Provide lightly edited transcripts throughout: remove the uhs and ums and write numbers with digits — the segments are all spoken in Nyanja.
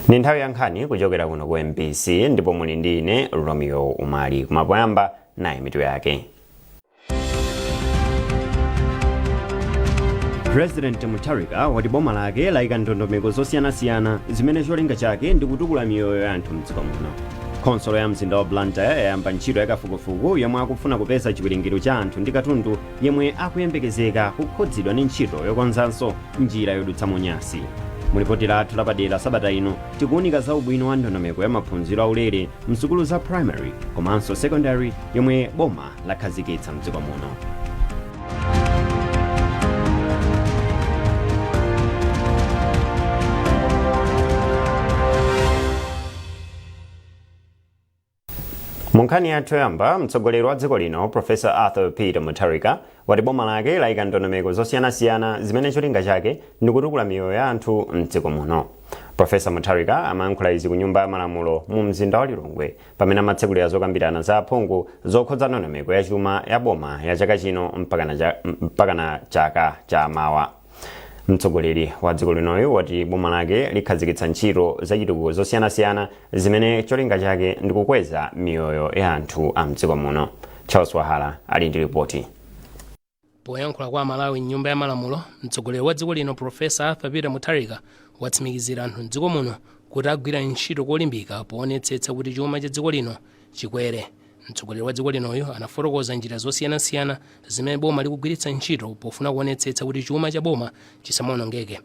Ndi nthawi ya nkhani kuchokera kuno ku MBC ndipo muli ndi ine Romeo Umali. Koma poyamba, nayi mitu yake. President Mutharika wati boma lake layika ndondomeko zosiyanasiyana zimene cholinga chake ndi kutukula miyoyo ya anthu mdziko muno. Khonsolo ya mzinda wa Blantyre yayamba ntchito yakafukufuku yomwe akufuna kupeza chiwerengero cha anthu ndi katundu yemwe akuyembekezeka kukhudzidwa ndi ntchito yokonzanso njira yodutsa Munyasi. Mulipoti lathu lapadera sabata ino, tikuunika za ubwino wa ndondomeko ya maphunziro aulere msukulu za primary komanso secondary yomwe boma lakhazikitsa mdziko muno. Mu nkhani yathu yoyamba, mtsogoleri wa dziko lino Professor Arthur Peter Mutharika wati boma lake layika ndondomeko zosiyanasiyana zimene cholinga chake ndi kutukula miyoyo ya anthu mdziko muno. Professor Mutharika amayankhula izi ku Nyumba ya Malamulo mu mzinda wa Lilongwe pamene amatsekulira zokambirana za aphungu zokhudza ndondomeko ya chuma ya boma ya chaka chino mpakana chaka cha mawa. Mtsogoleri wa dziko linoyu wati boma lake likhazikitsa ntchito zachitukuko zosiyanasiyana zimene cholinga chake ndi kukweza miyoyo ya anthu a mdziko muno. Charles Wahala ali ndi ripoti. Poyankhula kwa Amalawi mnyumba ya Malamulo, mtsogoleri wa dziko lino Professor Arthur Peter Mutharika watsimikizira anthu mdziko muno kuti agwira ntchito kolimbika poonetsetsa kuti chuma cha dziko lino chikwere. Mtsogoleri wa dziko linoyu anafotokoza njira zosiyanasiyana zimene boma likugwiritsa ntchito pofuna kuonetsetsa kuti chuma cha boma chisamaonongeke.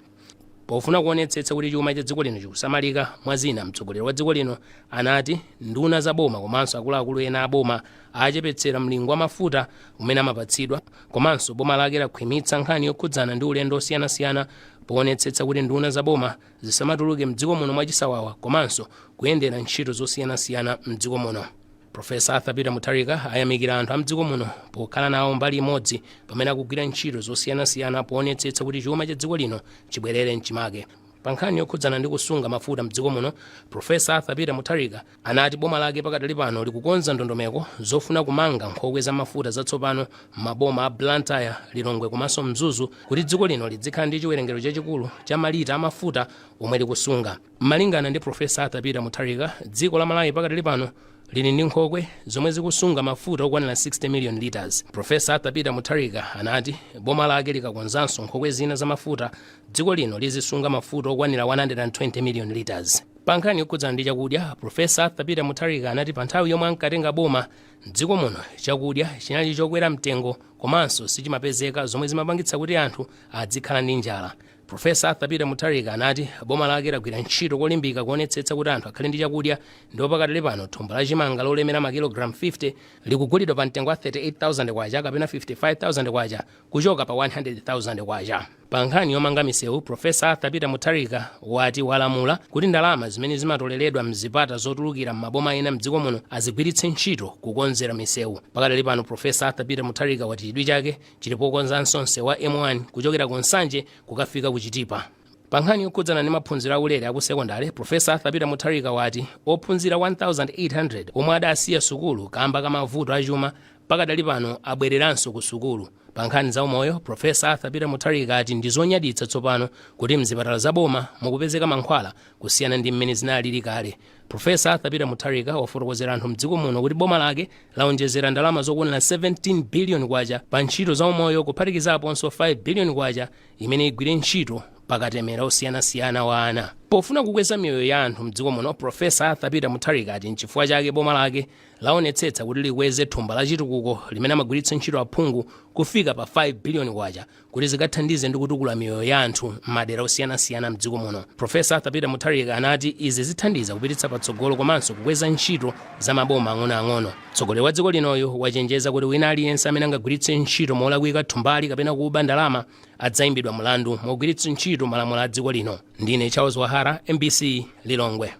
Pofuna kuonetsetsa kuti chuma cha dziko lino chikusamalika, mwa zina mtsogoleri wa dziko lino anati nduna za boma komanso akuluakulu ena a boma achepetsera mlingo wa mafuta umene amapatsidwa, komanso boma lake lakhwimitsa nkhani yokhudzana ndi ulendo osiyanasiyana poonetsetsa kuti nduna za boma zisamatuluke mdziko muno mwachisawawa komanso kuyendera ntchito zosiyanasiyana mdziko muno. Professor Arthur Peter Mutharika ayamikira anthu a mdziko muno pokhala nawo mbali imodzi pamene akugwira ntchito zosiyanasiyana poonetsetsa kuti chuma cha dziko lino chibwerere mchimake. Pa nkhani yokhudzana ndi kusunga mafuta mdziko muno, Professor Arthur Peter Mutharika anati boma lake pakadali pano likukonza ndondomeko zofuna kumanga nkhokwe za mafuta zatsopano m'maboma a Blantyre, Lilongwe komanso Mzuzu kuti dziko lino lidzikhala ndi chiwerengero chachikulu cha malita amafuta omwe likusunga. Malingana ndi Professor Arthur Peter Mutharika, dziko la Malawi pakadali pano lili ndi nkhokwe zomwe zikusunga mafuta okwanira 60 million litres. Professor Arthur Peter Mutharika anati boma lake likakonzanso nkhokwe zina za mafuta, dziko lino lizisunga mafuta okwanira 120 million litres. Pa nkhani yokhudzana ndi chakudya, Professor Arthur Peter Mutharika anati pa nthawi yomwe ankatenga boma mdziko muno, chakudya chinali chokwera mtengo komanso sichimapezeka, zomwe zimapangitsa kuti anthu adzikhala ndi njala. Professor Arthur Peter Mutharika anati boma lake lagwira ntchito kolimbika kuonetsetsa kuti anthu akhale ndi chakudya, ndipo pakadali pano thumba la chimanga lolemera makilogalamu 50 likugulidwa pa mtengo wa 38,000 kwacha kapena 55,000 kwacha kuchoka pa 100,000 kwacha. Pa nkhani yomanga misewu, Professor Arthur Peter Mutharika wati walamula kuti ndalama zimene zimatoleredwa mzipata zotulukira m'maboma ena mdziko muno azigwiritse ntchito kukonzera misewu. Pakadali pano Professor Arthur Peter Mutharika wati chidwi chake chili pokonzanso msewu wa M1 kuchokera ku Nsanje kukafika ku Chitipa. Pa nkhani yokhudzana ndi maphunziro aulere aku sekondale, Professor Arthur Peter Mutharika wati ophunzira 1800 omwe adasiya sukulu kamba ka mavuto achuma pakadali pano abwereranso ku sukulu. Pa nkhani za umoyo, Professor Arthur Peter Mutharika ati ndi zonyaditsa tsopano kuti mzipatala za boma mukupezeka mankhwala kusiyana ndi mmene zinalili kale. Professor Arthur Peter Mutharika wafotokozera anthu mdziko muno kuti boma lake laonjezera ndalama zokwanira 17 billion kwacha pa ntchito za umoyo, kuphatikizaponso 5 billion kwacha imene igwire ntchito pakatemera osiyanasiyana wa ana. Pofuna kukweza miyoyo ya anthu mdziko muno, Professor Arthur Peter Mutharika ati nchifukwa chake boma lake laonetsetsa kuti likweze thumba la chitukuko limene amagwiritsa ntchito aphungu kufika pa 5 billion kwacha kuti zikathandize ndi kutukula miyoyo ya anthu m'madera osiyanasiyana mdziko muno. Professor Arthur Peter Mutharika anati izi zithandiza kupititsa patsogolo komanso kukweza ntchito za maboma ang'onoang'ono. Mtsogoleri wa dziko linoyu wachenjeza kuti wina aliyense amene angagwiritse ntchito molakwika thumbali kapena kuba ndalama adzayimbidwa mlandu mogwiritsa ntchito malamulo a dziko lino. Ndine Charles Wahara, MBC, Lilongwe.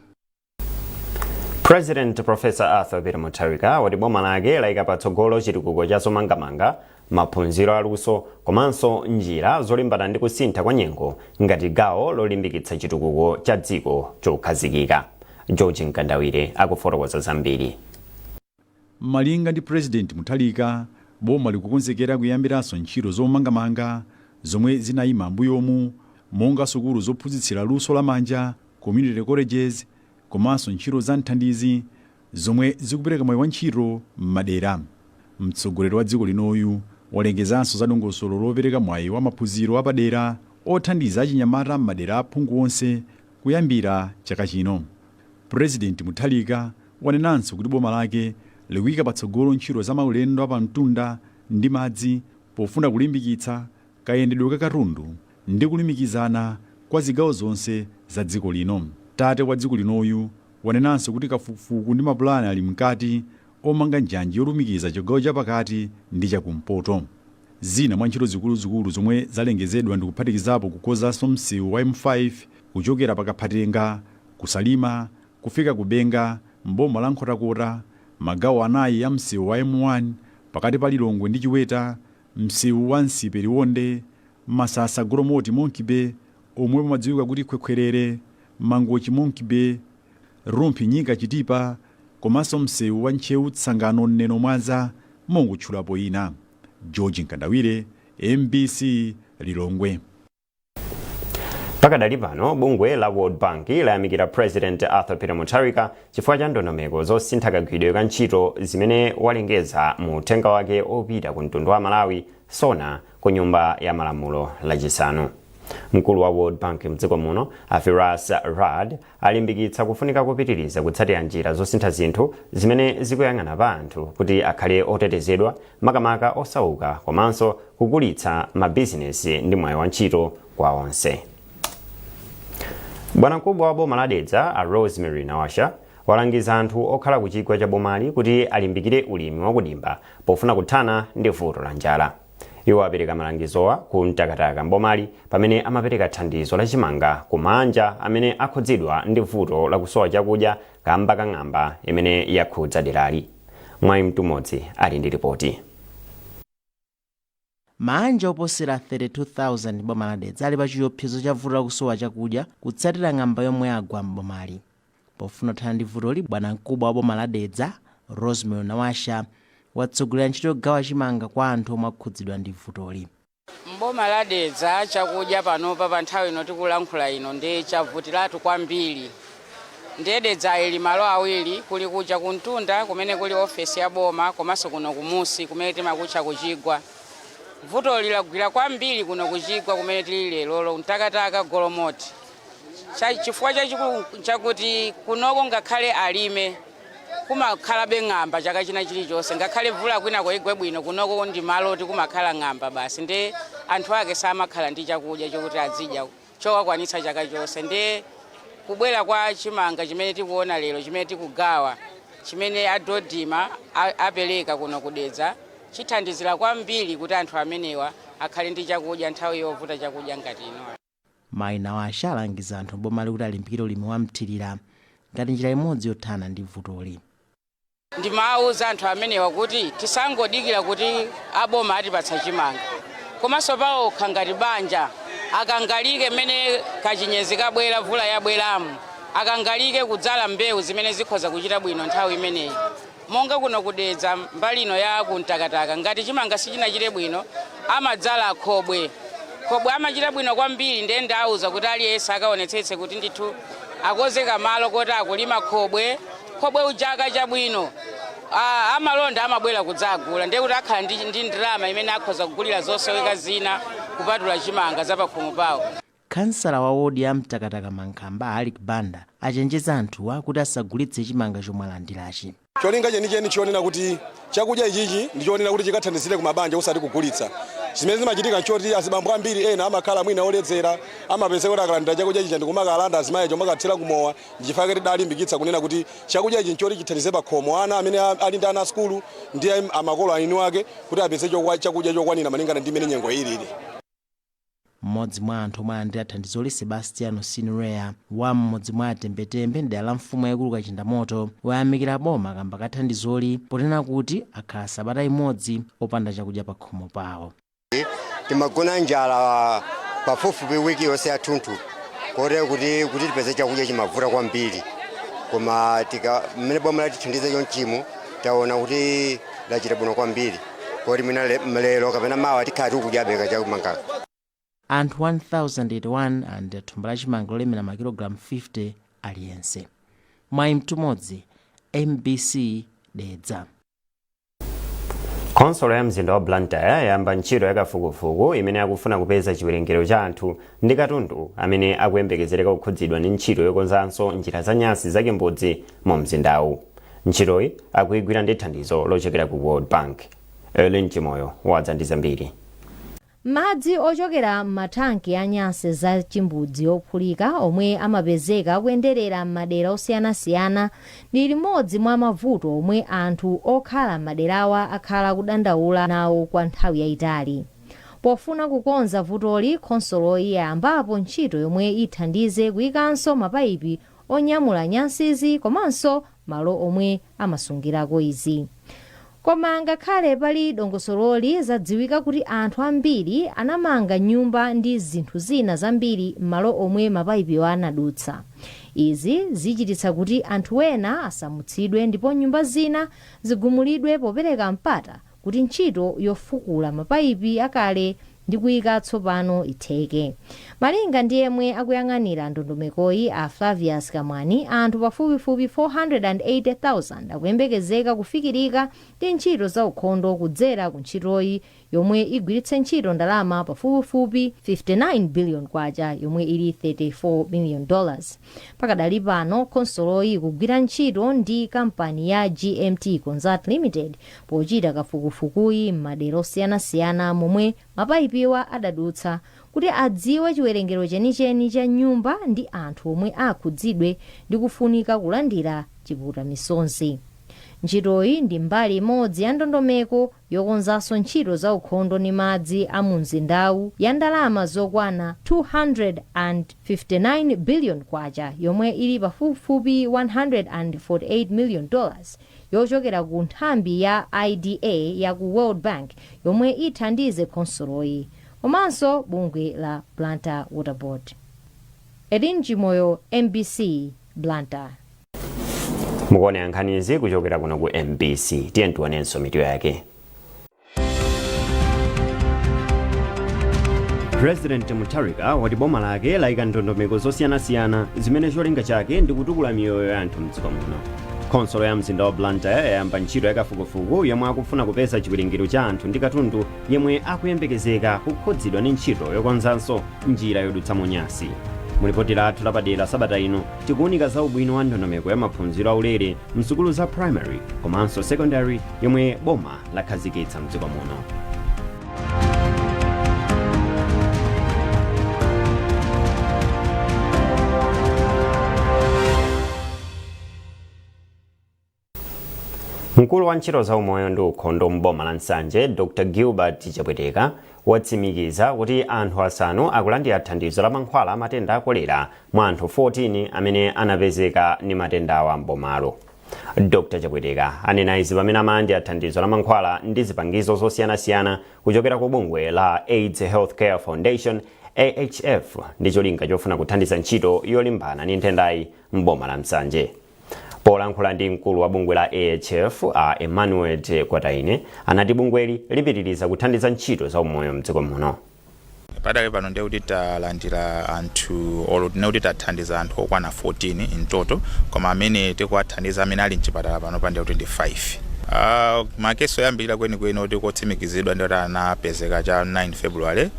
President Professor Arthur Peter Mutharika wati boma lake layika patsogolo chitukuko cha zomangamanga, maphunziro aluso komanso njira zolimbana ndi kusintha kwa nyengo ngati gawo lolimbikitsa chitukuko cha dziko chokhazikika. George Mkandawire akufotokoza zambiri. Malinga ndi President Mutharika, boma likukonzekera kuyambiranso ntchito zomangamanga zomwe zinayima m'mbuyomu, monga sukulu zophunzitsira luso lamanja. Community colleges komanso ntchito za mthandizi zomwe zikupereka mwayi wa ntchito m'madera. Mtsogoleri wa dziko linoyu walengezanso za dongosolo lopereka mwayi wa maphunziro apadera othandiza achinyamata m'madera aphungu onse kuyambira chaka chino. President Mutharika wanenanso kuti boma lake likuyika patsogolo ntchito za maulendo apamtunda ndi madzi pofuna kulimbikitsa kayendedwe ka katundu ndi kulumikizana kwa zigawo zonse za dziko lino. Tate wa dziko linoyu wanenanso kuti kafukufuku ndi mapulani ali mkati omanga njanji yolumikiza chigawo chapakati ndi chakumpoto. Zina mwa ntchito zikuluzikulu zomwe zalengezedwa ndikuphatikizapo kukonzanso msewu wa M5 kuchokera pakaphatenga kusalima kufika kubenga mboma la Nkhotakota, magawo anayi ya msewu wa M1 pakati pa Lilongwe ndi Chiweta, msewu wa Nsipe Liwonde, Masasa Golomoti Monkey Bay omwe umadziwika kuti Khwekhwerere, Mangochi Monkey Bay, Rumphi Nyika Chitipa, komanso msewu wa Ntcheu Tsangano Neno Mwanza, mongotchulapo ina. George Nkandawire, MBC, Lilongwe. Pakadali pano, bungwe la World Bank layamikira President Arthur Peter Mutharika chifukwa cha ndondomeko zosintha kagwiridwe ka ntchito zimene walengeza mu uthenga wake opita ku mtundu wa Malawi, SONA, ku Nyumba ya Malamulo Lachisanu. Mkulu wa World Bank mdziko muno, a Firas Raad, alimbikitsa kufunika kupitiriza kutsatira njira zosintha zinthu zimene zikuyang'ana pa anthu kuti akhale otetezedwa, makamaka osauka, komanso kukulitsa mabizinesi ndi mwayi wa ntchito kwa onse. Bwanamkubwa wa boma la Dedza, a Rosemary Nawasha, walangiza anthu okhala ku chigwa cha bomali kuti alimbikire ulimi wakudimba pofuna kuthana ndi vuto la njala. Iwo apereka malangizowa ku Mtakataka mbomali pamene amapereka thandizo la chimanga ku mabanja amene akhudzidwa ndi vuto lakusowa chakudya kamba ka ng'amba imene yakhudza derali. Mwayi Mtumodzi ali ndi ripoti. Maanja oposera 32,000 boma la Dedza ali pa chiopsezo cha vuto lakusowa chakudya kutsatira ng'amba yomwe yagwa m'bomali. Pofuna kuthana ndi vutoli, bwanamkubwa wa boma la Dedza, Rosemary Nawasha, watsogolera ntchito yogawa chimanga kwa anthu omwe akhudzidwa ndi vutoli. Mboma la Dedza chakudya panopa, pa nthawi ino tikulankhula ino, ndi chavutiratu kwambiri. Ndiye Dedza ili malo awiri: kuli kuja kuntunda kumene kuli ofesi ya boma, komanso kuno kumusi kumene timakutcha kuchigwa. Vutoli lagwira kwambiri kuno kuchigwa kumene tili lerolo, Mtakataka, Golomoti. Chifukwa chachikulu chakuti kunoko ngakhale alime, kumakhalabe ng'amba chaka china chilichonse. Ngakhale mvula kwinako igwe bwino, kunoko ndi malo oti kumakhala ng'amba basi, ndi anthu ake samakhala ndi chakudya chokuti azidya chowakwanitsa chaka chonse. Ndi kubwera kwa chimanga chimene tikuona lero, chimene tikugawa, chimene a DoDMA apereka kuno kudedza, chithandizira kwambiri kuti anthu amenewa akhale ndi chakudya nthawi yovuta chakudya ngati ino. Mayi Nawasha alangiza anthu mbomali kuti alimbikire ulimi wa mthirira ngati njira imodzi yothana ndi vutoli. Ndimawuza anthu amenewa kuti tisangodikira kuti aboma atipatsa chimanga, komanso paokha ngati banja akangalike. Mmene kachinyezi kabwera, vula yabweramu, akangalike kudzala mbewu zimene zikhoza kuchita bwino nthawi imeneyi. Monga kuno kudedza, mbali ino ya kumtakataka, ngati chimanga sichinachite bwino, amadzala khobwe. Khobwe amachita bwino kwambiri. Ndiye ndawuza kuti aliyense akaonetsetse kuti ndithu akonze malo kuti akulima khobwe. Khobwe uja akachabwino, amalonda amabwera kudzagula, ndiye kuti akhala ndi ndalama imene akhoza kugulira zosoweka zina kupatula chimanga zapakhomo pawo. Kansala wa wodi ya Mtakataka Mankhamba, Alik Banda, achenjeza anthuwa kuti asagulitse chimanga chomwe alandirachi. Cholinga chenicheni chionena kuti chakudya ichichi ndichonena kuti chikathandizire ku mabanja, osati kugulitsa. Zimene zimachitika nchoti azibambo ambiri ena amakhala mwina oledzera, amapezeka kuti akalandira chakudya chicha ndikumakalanda azimayi chomakathira kumowa. Ndichifukwa tidalimbikitsa kunena kuti chakudya ichi nchoti chithandize pakhomo, ana amene ali ndi ana asukulu ndi amakolo aini ake, kuti apeze chakudya chokwanira malingana ndi imene nyengo ilili. Mmodzi mwa anthu omwe alandira thandizoli, Sebastiano Sinrea wa mmodzi mwa atembetembe mdera la mfumu yayikulu Kachindamoto, wayamikira boma kamba ka thandizoli ponena kuti akhala sabata imodzi opanda chakudya pa khomo pawo. Timagona njala pafupifupi wiki yonse yathunthu, kotero kuti tipeze chakudya chimavuta kwambiri. Koma tika mmene boma latithandiza chonchimu, taona kuti lachita bwino kwambiri, koti mwina lero kapena mawa tikhala tikudyabe kachimangaka. Anthu 1081 alandira thumba la chimanga lolemera makilogalamu 50 aliyense. Mwayi Mtumodzi, MBC, Dedza. Khonsolo ya mzinda wa Blantyre yayamba ntchito yakafukufuku imene akufuna kupeza chiwerengero cha anthu ndi katundu amene akuyembekezereka kukhudzidwa ndi ntchito yokonzanso njira za nyasi za chimbudzi mu mzindawu. Ntchitoyi akuyigwira ndi thandizo lochokera ku World Bank. Erlin Chimoyo wadza ndi zambiri. Madzi ochokera m'mathanki a nyansi za chimbudzi ophulika omwe amapezeka akuyenderera m'madera osiyanasiyana ndi limodzi mwa mavuto omwe anthu okhala m'maderawa akhala kudandaula nawo kwa nthawi yayitali. Pofuna kukonza vutoli, khonsoloyi yayambapo ntchito yomwe ithandize kuyikanso mapayipi onyamula nyansizi komanso malo omwe amasungirako izi. Koma ngakhale pali dongosololi, zadziwika kuti anthu ambiri anamanga nyumba ndi zinthu zina zambiri m'malo omwe mapayipiwo anadutsa. Izi zichititsa kuti anthu ena asamutsidwe ndipo nyumba zina zigumulidwe popereka mpata kuti ntchito yofukula mapayipi akale ndi kuyika tsopano itheke. Malinga ndi yemwe akuyang'anira ndondomekoyi, a Flavius Kamwani, anthu pafupifupi 480,000 akuyembekezeka kufikirika ndi ntchito za ukhondo kudzera ku ntchitoyi, yomwe igwiritse ntchito ndalama pafupifupi 59 billion kwacha, yomwe ili $34 million. Pakadali pano khonsoloyi ikugwira ntchito ndi kampani ya GMT Consult Limited pochita kafukufukuyi m'madera osiyanasiyana momwe mapayipiwa adadutsa kuti adziwe chiwerengero chenicheni cha nyumba ndi anthu omwe akhudzidwe ndi kufunika kulandira chipukuta misonzi. Ntchitoyi ndi mbali imodzi ya ndondomeko yokonzanso ntchito za ukhondo ndi madzi a mu mzindawu ya ndalama zokwana 259 billion kwacha, yomwe ili pafupifupi $148 million, yochokera ku nthambi ya IDA ya ku World Bank, yomwe ithandize khonsoloyi komanso bungwe la Blantyre Water Board. Edin Chimoyo, MBC, Blantyre. Mukuonera nkhanizi kuchokera kuno ku MBC. Tiye tionenso mitu yake. President Mutharika wati boma lake layika ndondomeko zosiyanasiyana zimene cholinga chake ndi kutukula miyoyo ya anthu mdziko muno. Khonsolo ya mzinda wa Blantyre yayamba ntchito yakafukufuku yomwe akufuna kupeza chiwerengero cha anthu ndi katundu yemwe akuyembekezeka kukhudzidwa ndi ntchito yokonzanso njira yodutsamo nyasi. Mulipoti lathu lapadera sabata ino, tikuwunika za ubwino wa ndondomeko ya maphunziro aulere msukulu za primary komanso secondary yomwe boma lakhazikitsa mdziko muno. Mkulu wa ntchito za umoyo ndi ukhondo m'boma la Nsanje, Dr Gilbert Chapweteka, watsimikiza kuti anthu asanu akulandira thandizo la mankhwala a matenda a kolera mwa anthu 14 amene anapezeka ndi matendawa m'bomalo. Dr Chapweteka anena izi pamene amalandira thandizo la mankhwala ndi zipangizo zosiyanasiyana kuchokera ku bungwe la AIDS Healthcare Foundation, AHF, ndi cholinga chofuna kuthandiza ntchito yolimbana ndi nthendayi m'boma la Nsanje. Polankhula ndi mkulu wa bungwe la AHF, a Emmanuel Kwataine, anati bungweli lipitiriza kuthandiza ntchito za umoyo mdziko muno. Padali pano ndiye kuti talandira anthu, olo tine kuti tathandiza anthu okwana 14 in total, koma amene tikuwathandiza amene ali mchipatala pano pa ndiye kuti ndi 5. Ma case oyambirira kwenikweni oti kotsimikizidwa ndi kuti anapezeka cha 9 February,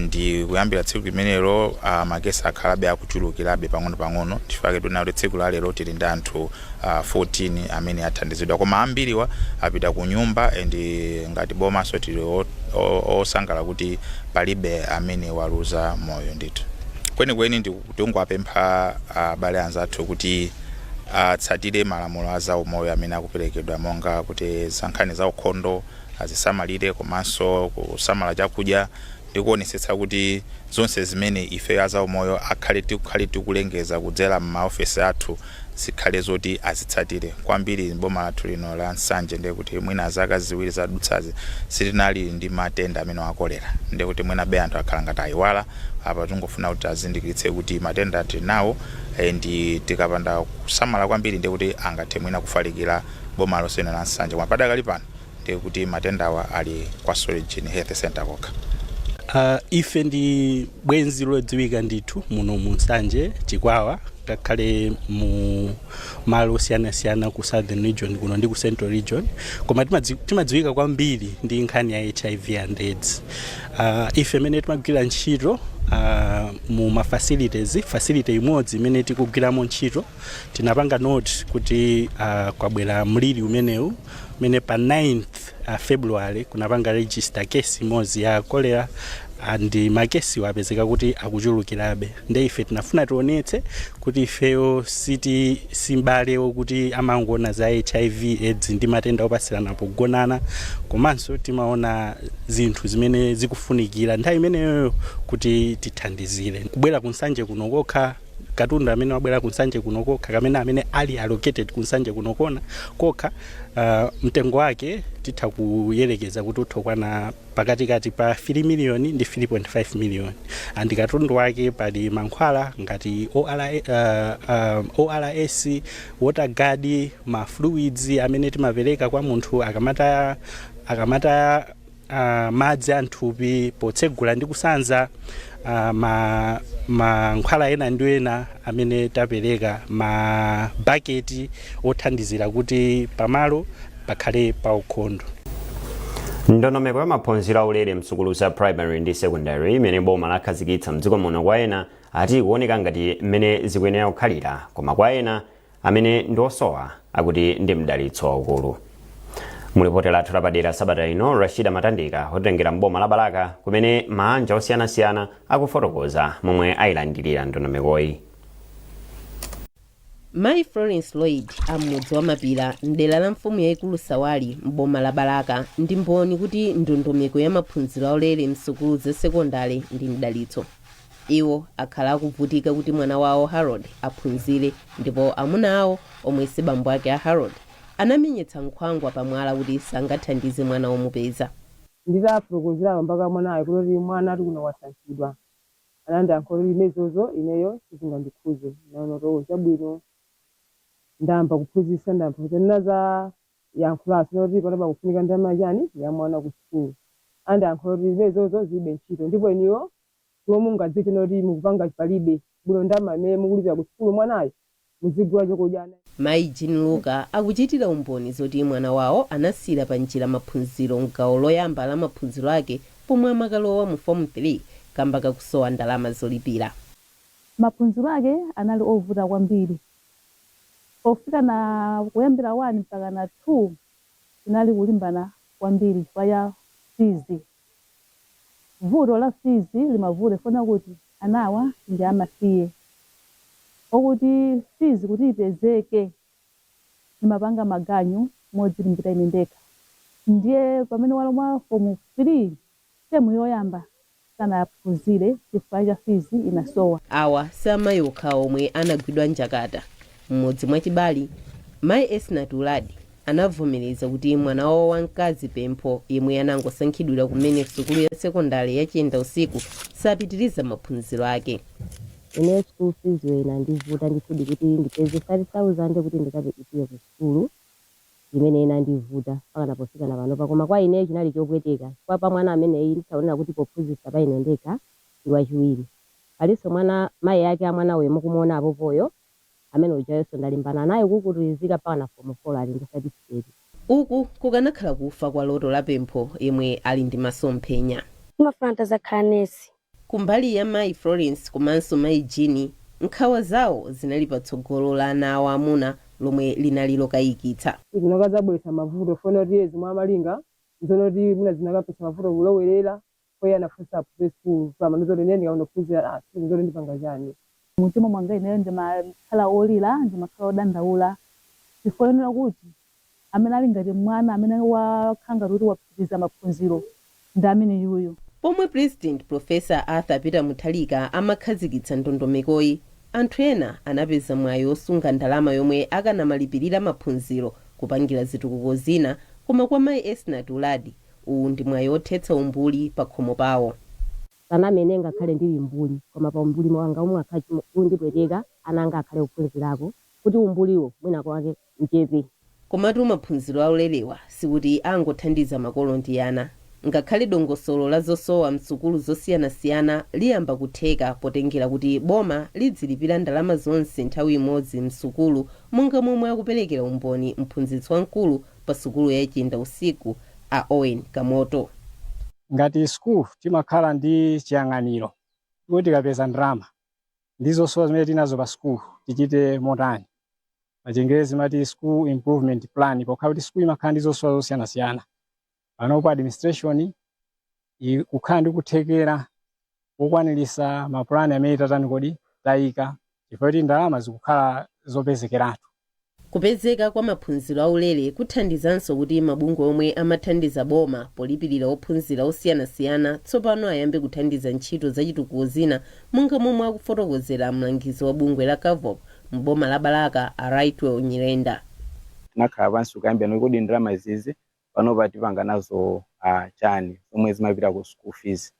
ndi kuyambira tsiku limenelo ma case akhalabe akuchulukirabe pang'ono-pang'ono. Chifukwa tuna kuti tsiku la lero tili ndi anthu 14 amene athandizidwa, koma ambiriwa apita ku nyumba, and ngati bomaso tili osangala kuti palibe amene waluza moyo ndithu. Kwenikweni ndikungowapempha abale anzathu kuti atsatire malamulo a zaumoyo amene akuperekedwa, monga kuti za nkhani za ukhondo azisamalire, komanso kusamala chakudya, ndi kuonetsetsa kuti zonse zimene ife azaumoyo akhale tikukhale tikulengeza kudzera m'maofesi athu zikhale zoti azitsatire kwambiri. Boma lathu lino la Nsanje, ndiye kuti mwina zaka 2 zadutsazi sitinali ndi matenda amene a kolera, ndiye kuti mwina be anthu akhala ngati ayiwala. Apa tingofuna kuti azindikiritse kuti matenda tili nawo, ndi tikapanda kusamala kwambiri ndiye kuti angathe mwina kufalikira boma lonse lino la Nsanje. Koma padakali pano ndiye kuti matendawa ali kwa Solijini Health Center kokha. Ife ndi bwenzi lodziwika ndithu muno mu Nsanje, Chikwawa, ngakhale mu malo osiyanasiyana ku Southern Region kuno ndi ku Central Region, koma timadziwika kwambiri ndi nkhani ya HIV and AIDS. Ife imene timagwira ntchito mu ma facilities, facility imodzi imene tikugwiramo ntchito, tinapanga note kuti kwabwera mliri umenewu, umene pa 9th February kunapanga register case imodzi ya cholera, and makesiwo apezeka kuti akuchulukirabe. Nde ife tinafuna tionetse kuti ifeyo siti simbale wokuti amangoona za HIV AIDS ndi matenda opatsirana pogonana, komanso timaona zinthu zimene zikufunikira nthawi imeneyoyo kuti tithandizire. Kubwera kuNsanje kuno kokha, katundu amene wabwera kuNsanje kuno kokha, kamene amene ali allocated kuNsanje kuno kona kokha, mtengo wake titha kuyerekeza kuti utha kukwana pakatikati pa 3 million ndi 3.5 million. And katundu wake pali mankhwala ngati ORA, ORS, water guard, ma fluids amene timapereka kwa munthu akamataya madzi anthupi potsegula ndi kusanza, ma mankhwala ena ndi ena amene tapereka, ma baketi othandizira kuti pamalo pakhale paukhondo. Ndondomeko ya maphunziro aulere msukulu za primary ndi secondary imene boma lakhazikitsa mdziko muno, kwa ena ati kuoneka ngati mmene zikuyenera kukhalira, koma kwa ena amene ndi osowa akuti ndi mdalitso waukulu. Mulipoti lathu lapadera sabata ino, Rashida Matandika otengera mboma la Balaka, kumene maanja osiyanasiyana akufotokoza momwe ayilandirira ndondomekoyi. Mayi Florence Lloyd amudzi wa Mapira mdera la mfumu yayikulu Sawali mboma la Balaka ndi mboni kuti ndondomeko ya maphunziro aulere msukulu za sekondale ndi mdalitso. Iwo akhala akuvutika kuti mwana wawo Harold aphunzire, ndipo amuna awo, omwe si bambo ake a Harold, anamenyetsa nkhwangwa pamwala kuti sangathandize mwana womupeza. Nditafotokozera mpaka mwanayo kuti mwana ati kuno wasankhidwa, anandiyankha kuti imezozo ineyo sizingandikhuze. Naona kuti chabwino, ndayamba kuphunzitsa, ndayamba kuphunzitsa, ndinaza yankhulaso kuti pano pakufunika ndalama chani ya mwana ku sukulu. Andiyankha kuti imezozo zilibe ntchito, ndipo iniyo chomwe mungadziche kuti mukupanga palibe bwino, ndalama imene mukulipira ku sukulu mwanayo muzigula chokudya. Mayi Jean Luka akuchitira umboni zoti mwana wawo anasiyira pa njira maphunziro mgawo loyamba la maphunziro ake pomwe amakalowa mu Form 3 kamba kakusowa ndalama zolipira. Maphunziro ake anali ovuta kwambiri pofika na kuyambira 1 mpaka na 2, tinali kulimbana kwambiri chifukwa cha fees. Vuto la fees limavuta ifuna kuti anawa ndi amasiye, okuti fees kuti ipezeke ndimapanga maganyu modzilimbira ine ndekha. Ndiye pamene walomwa Form 3, temu yoyamba sanaphunzire chifukwa cha fees inasowa. Awa si amayi okha omwe anagwidwa njakata. Mmodzi mwa chibali, mayi Esnat Uladi, anavomereza kuti mwana wawo wamkazi Pempho, yemwe anangosankhidwira kumene sukulu ya sekondari ya Chiyenda Usiku, sapitiriza maphunziro ake. Ine school fees yo inandivuta ndithudi kuti ndipeze 3000 kuti ndikapitire ku sukulu, imene inandivuta mpaka napofika na panopa. Koma kwa ine chinali chopweteka chifukwa pa mwana ameneyi ndithaonera kuti pophunzitsa pa ine ndekha ndi wachiwiri. Palinso mwana, mayi ake a mwana uyo mukumuona apopoyo, amene ujayonso ndalimbana naye kukutulizika mpaka na Form 4, ali ndi certificate. Uku kukanakhala kufa kwa loto la Pempho yemwe ali ndi masomphenya. Ndimafuna nditazakhala nesi. Kumbali ya mayi Florence komanso mayi Jean, nkhawa zawo zinali patsogolo la ana awo amuna lomwe linali lokayikitsa. Zinakadzabweretsa mavuto funa kuti iye zimwe amalinga nzoona kuti mwina zinakapesa mavuto kulowerera poye anafunsa aphunzire sukulu pamene zoti ine ndikakunophunzira, ah, zoti ndipanga chani. Mumtima mwanga ineyo ndimakhala olira, ndimakhala odandaula chifukwa yonena kuti amene ali ngati mwana amene wakhala ngati kuti wapitiriza maphunziro ndi amene yuyu. Pomwe President Professor Arthur Peter Mutharika amakhazikitsa ndondomekoyi, anthu ena anapeza mwayi osunga ndalama yomwe akanamalipirira maphunziro kupangira zitukuko zina. Koma kwa mayi Esnat Uladi, uwu ndi mwayi othetsa umbuli pa khomo pawo. Sanamene ngakhale ndili mbuli, koma pa umbuli wanga omwe akhala undipweteka, ana anga akhale kuphunzirako kuti umbuliwo mwina kwake uchepe. Komatu maphunziro aulerewa sikuti angothandiza makolo ndi ana. Ngakhale dongosolo la zosowa msukulu zosiyanasiyana liyamba kutheka potengera kuti boma lidzilipira ndalama zonse nthawi imodzi msukulu, monga momwe akuperekera umboni mphunzitsi wamkulu pa sukulu ya Chinda Usiku, a Owen Kamoto. Ngati school timakhala ndi chiyang'aniro kuti tikapeza ndalama ndi zosowa zimene tinazo pa school tichite motani. Pa Chingerezi mati school improvement plan, pokhala kuti school imakhala ndi zosowa zosiyanasiyana. Panopo administration kukhala ndi kuthekera kokwanirisa mapulani amene tatani kodi tayika, chifukwa kuti ndalama zikukhala zopezekeratu. Kupezeka kwa maphunziro aulere kuthandizanso kuti mabungwe omwe amathandiza boma polipirira ophunzira osiyanasiyana tsopano ayambe kuthandiza ntchito zachitukuko zina, monga momwe akufotokozera mlangizi wa bungwe la CAVWOP mboma la Balaka, a Rightwell Nyirenda. Tinakhala pansi kukambirana kodi ndalama izizi panopa tipanga nazo chani zomwe zimapita ku school fees.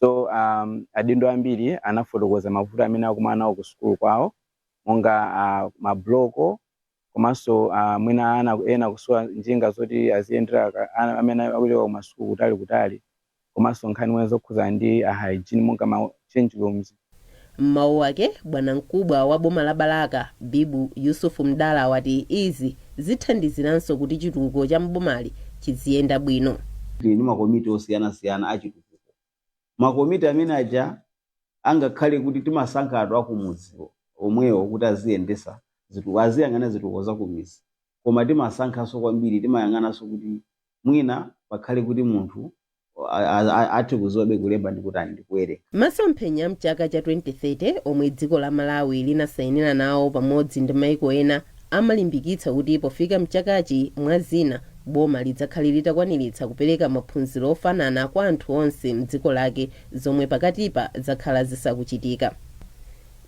So adindo ambiri anafotokoza mavuto amene akumana nawo ku sukulu kwawo, monga mabloko, komanso mwina ana ena kusowa njinga zoti aziyendera, ana amene akuchoka ku masukulu kutali kutali, komanso nkhani mwina zokhuzana ndi hygiene, monga ma change rooms. M'mawu ake, bwanamkubwa wa boma la Balaka, Bibu Yusufu Mdala, wati izi zithandiziranso kuti chitukuko cha mbomali chiziyenda bwino. Tili ndi makomiti osiyanasiyana achitukuko. Makomiti amene aja, angakhale kuti timasankha anthu akumudzi omwewo kuti aziyendesa zitukuko, aziyang'ana zitukuko za kumidzi, koma timasankhanso kwambiri, timayang'ananso kuti mwina pakhale kuti munthu athe kudziwabe kulemba ndi kutani ndi kuwerenga. Masomphenya mchaka cha 2030 omwe dziko la Malawi linasayinira nawo pamodzi ndi maiko ena amalimbikitsa kuti pofika mchakachi, mwa zina, boma lidzakhale litakwaniritsa kupereka maphunziro ofanana kwa anthu onse mdziko lake, zomwe pakatipa zakhala zisakuchitika.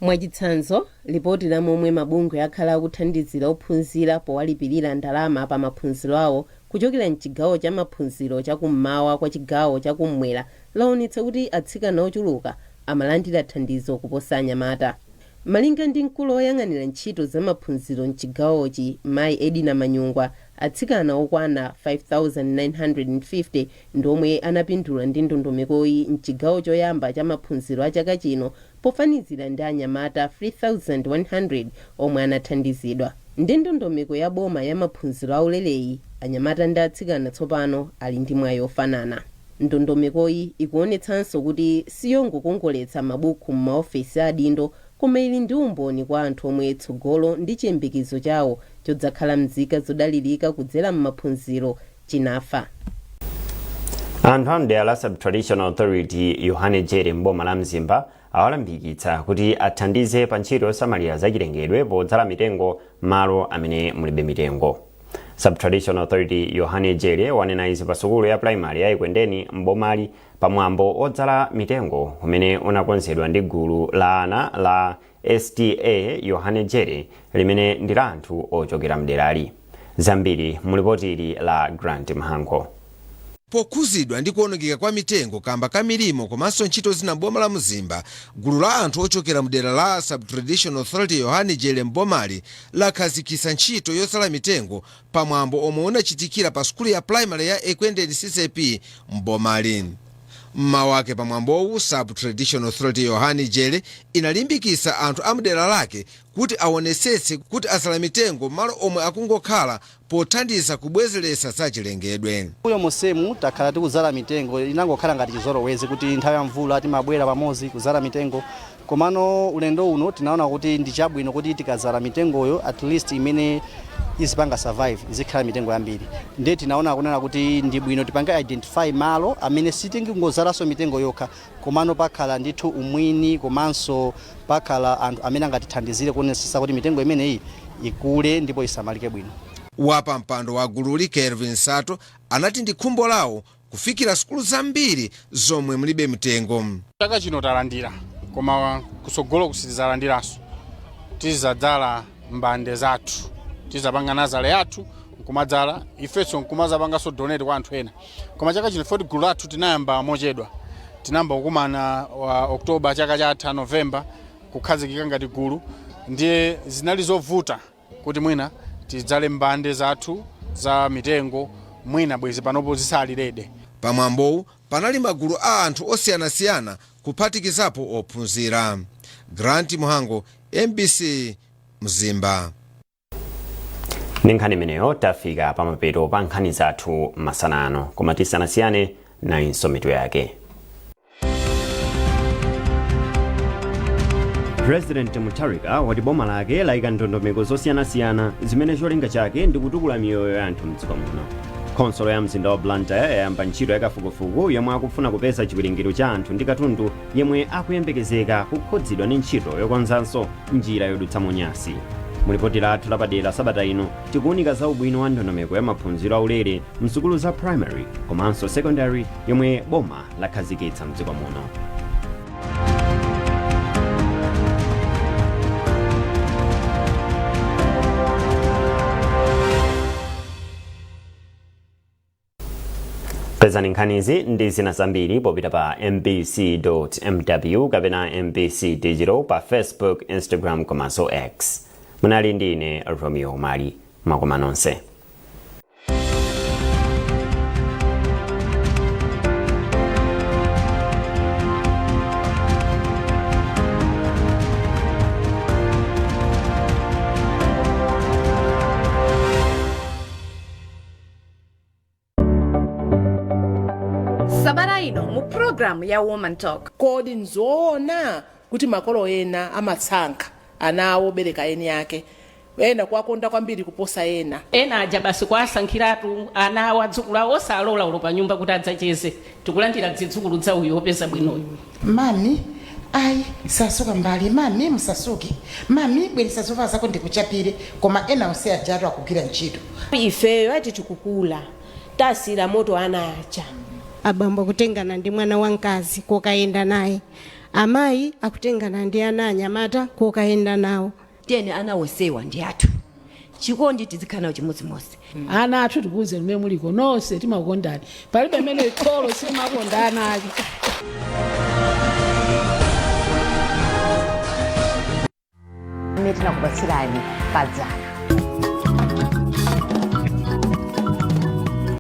Mwachitsanzo, lipoti la momwe mabungwe akhala akuthandizira ophunzira powalipirira ndalama pa maphunziro awo kuchokera mchigawo cha maphunziro chakummawa kwa chigawo chakummwera laonetsa kuti atsikana ochuluka amalandira thandizo kuposa anyamata. Malinga ndi mkulu woyang'anira ntchito za maphunziro mchigawochi, Mayi Edina Manyungwa, atsikana okwana 5950 ndi omwe anapindula ndi ndondomekoyi mchigawo choyamba cha maphunziro a chaka chino, pofanizira ndi anyamata 3100 omwe anathandizidwa. Ndi ndondomeko ya boma ya maphunziro aulereyi, anyamata ndi atsikana tsopano ali ndi mwayi ofanana. Ndondomekoyi ikuonetsanso kuti siyongokongoletsa mabuku m'maofesi a adindo, koma ili ndi umboni kwa anthu omwe tsogolo ndi chiyembekezo chawo chodzakhala mzika zodalirika kudzera m'maphunziro chinafa. Anthu a mdera la Subtraditional Authority Yohane Jere mboma la Mzimba awalimbikitsa kuti athandize pa ntchito yosamalira zachilengedwe podzala mitengo malo amene mulibe mitengo. Subtraditional Authority Yohane Jere wanena izi pa sukulu ya primary ya Ikwendeni mbomali pamwambo odzala mitengo umene unakonzedwa ndi gulu la ana la STA Yohane Jere limene ndi la anthu ochokera mderali. Zambiri mulipoti ili la Grant Mhango. Pokhuzidwa ndi kuonongeka kwa mitengo kamba ka milimo komanso ntchito zina m'boma la Mzimba, gulu la anthu ochokera mdera la Subtraditional Authority Yohane Jere mbomali lakhazikitsa ntchito yodzala mitengo pamwambo omwe unachitikira pa sukulu ya primary ya Ekwendeni CCAP mbomali. Mmawu ake pamwambowu, Subtraditional Authority Yohane Jere inalimbikitsa anthu a mdera lake kuti aonetsetse kuti adzala mitengo malo omwe akungokhala pothandiza kubwezeretsa zachilengedwe. Mbuyo monsemu takhala tikudzala mitengo, inangokhala ngati chizolowezi kuti nthawi ya mvula timabwera pamodzi kudzala mitengo. Komano ulendo uno tinaona kuti ndi chabwino kuti tikadzala mitengoyo, at least imene izipanga survive izikhala mitengo yambiri. Ndiye tinaona kunena kuti ndi bwino tipange identify malo amene sitingongozalanso mitengo yokha, komano pakhala ndithu umwini komanso pakhala anthu amene angatithandizire kuonetsetsa kuti mitengo imeneyi ikule ndipo isamalike bwino. Wapa mpando wa gululi, Kelvin Sato, anati ndi khumbo lawo kufikira sukulu zambiri zomwe mulibe mtengo. Chaka chino talandira, koma kusogolo sitidzalandiranso. Tizadzala mbande zathu, tizapanga nursery yathu nkumadzala ifenso, nkumazapanganso donate kwa anthu ena. Koma chaka chino foti gulu lathu tinayamba mochedwa, tinayamba kukumana wa October chaka chatha, November kukhazikika ngati gulu. Ndiye zinali zovuta kuti mwina tidzale mbande zathu za mitengo, mwina bwezi panopo zisalirede. Pamwambowu panali magulu a anthu osiyanasiyana kuphatikizapo ophunzira. Grant Muhango, MBC, Mzimba. Ndi nkhani imeneyo tafika pamapeto pa nkhani zathu masana ano, koma tisanasiyane, nayinso mitu yake. President Mutharika wati boma lake layika ndondomeko zosiyanasiyana zimene cholinga chake ndi kutukula miyoyo ya anthu mdziko muno. Khonsolo ya mzinda wa Blantyre yayamba ntchito yakafukufuku yomwe akufuna kupeza chiwerengero cha anthu ndi katundu yemwe akuyembekezeka kukhudzidwa ndi ntchito yokonzanso njira yodutsa Munyasi. Mulipoti lathu lapadera sabata ino, tikuwunika za ubwino wa ndondomeko ya maphunziro aulere msukulu za primary komanso secondary yomwe boma lakhazikitsa mdziko muno. Pezani nkhanizi ndi zina zambiri popita pa mbc.mw kapena MBC Digital pa Facebook, Instagram komanso X. Munali ndi ine Romeo Mali. Mwakoma nonse. Sabata ino mu programu ya Woman Talk. Kodi nzoona kuti makolo ena amasankha ana awo obereka eni ake, ena kuwakonda kwambiri kuposa ena? Ena aja basi kwasankhiratu ana awo, adzukulu awo, osalola ulo pa nyumba kuti adzacheze, tikulandira zidzukulu za uyu wopeza bwinoyu. Mami, ayi, sasuka mbali. Mami, musasuke. Mami, bweresa zovala zako ndikuchapire. Koma ena onse ajatu akugwira ntchito. Ifeyo ati tikukula tasira moto ana aja. Abambo akutengana ndi mwana wamkazi kokayenda naye, amayi akutengana ndi ana anyamata kokayenda nawo. Tiyeni, ana onsewa ndi athu, chikondi tizikhala nawo chimodzimodzi. Ana athu, tikuwuzeni mmene muliko nonse, timakukondani. Palibe mmene kholo silimakonda ana ake. Mmene tinakupatsirani padzana.